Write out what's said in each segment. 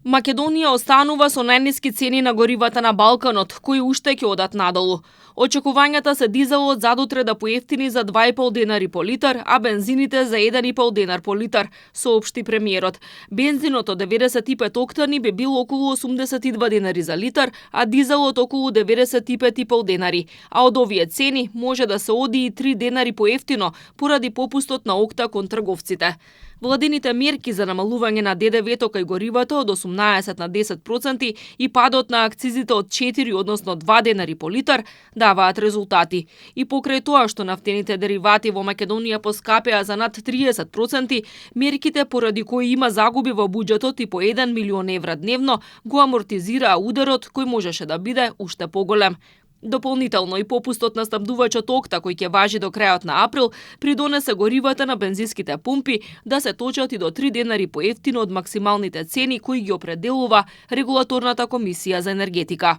Македонија останува со најниски цени на горивата на Балканот, кои уште ќе одат надолу. Очекувањата се дизелот задутре да поевтини за 2,5 денари по литар, а бензините за 1,5 денар по литар, соопшти премиерот. Бензинот од 95 октани би бил околу 82 денари за литар, а дизелот околу 95,5 денари. А од овие цени може да се оди и 3 денари поевтино поради попустот на окта кон трговците. Владините мерки за намалување на ДДВ-то кај горивата од 18 на 10% и падот на акцизите од 4, односно 2 денари по литар, даваат резултати. И покрај тоа што нафтените деривати во Македонија поскапеа за над 30%, мерките поради кои има загуби во буџетот и по 1 милион евра дневно го амортизираа ударот кој можеше да биде уште поголем. Дополнително и попустот на снабдувачот окта кој ќе важи до крајот на април придонесе горивата на бензинските пумпи да се точат и до 3 денари поевтино од максималните цени кои ги определува Регулаторната комисија за енергетика.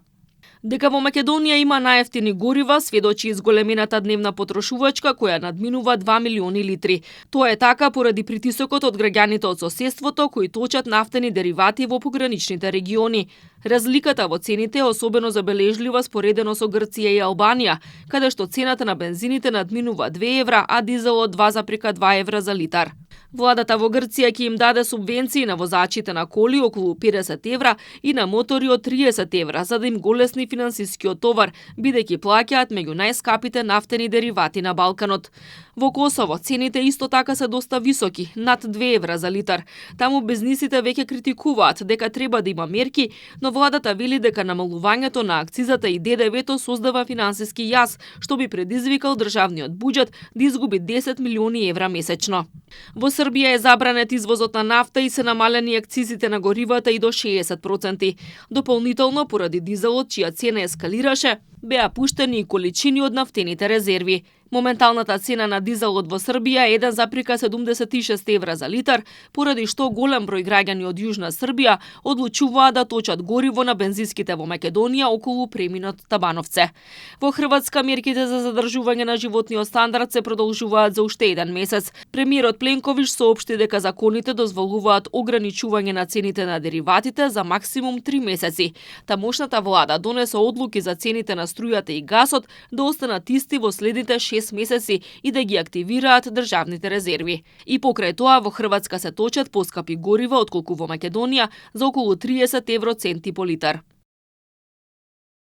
Дека во Македонија има најевтини горива сведочи изголемената дневна потрошувачка која надминува 2 милиони литри. Тоа е така поради притисокот од граѓаните од соседството кои точат нафтени деривати во пограничните региони. Разликата во цените е особено забележлива споредено со Грција и Албанија, каде што цената на бензините надминува 2 евра, а дизелот 2,2 евра за литар. Владата во Грција ќе им даде субвенции на возачите на коли околу 50 евра и на мотори од 30 евра, за да им голесни финансискиот товар, бидејќи плаќаат меѓу најскапите нафтени деривати на Балканот. Во Косово цените исто така се доста високи, над 2 евра за литар. Таму бизнисите веќе критикуваат дека треба да има мерки, но владата вели дека намалувањето на акцизата и ДДВ-то создава финансиски јаз, што би предизвикал државниот буџет да изгуби 10 милиони евра месечно. Во Србија е забранет извозот на нафта и се намалени акцизите на горивата и до 60%. Дополнително, поради дизелот, чија цена ескалираше, беа пуштени и количини од нафтените резерви. Моменталната цена на дизелот во Србија е 1,76 евра за литар, поради што голем број граѓани од Јужна Србија одлучуваат да точат гориво на бензинските во Македонија околу преминот Табановце. Во Хрватска мерките за задржување на животниот стандард се продолжуваат за уште еден месец. Премиерот Пленковиќ соопшти дека законите дозволуваат ограничување на цените на дериватите за максимум 3 месеци. Тамошната влада донесе одлуки за цените на струјата и гасот да останат исти во следните 6 месеци и да ги активираат државните резерви. И покрај тоа во Хрватска се точат поскапи горива отколку во Македонија за околу 30 евроценти по литар.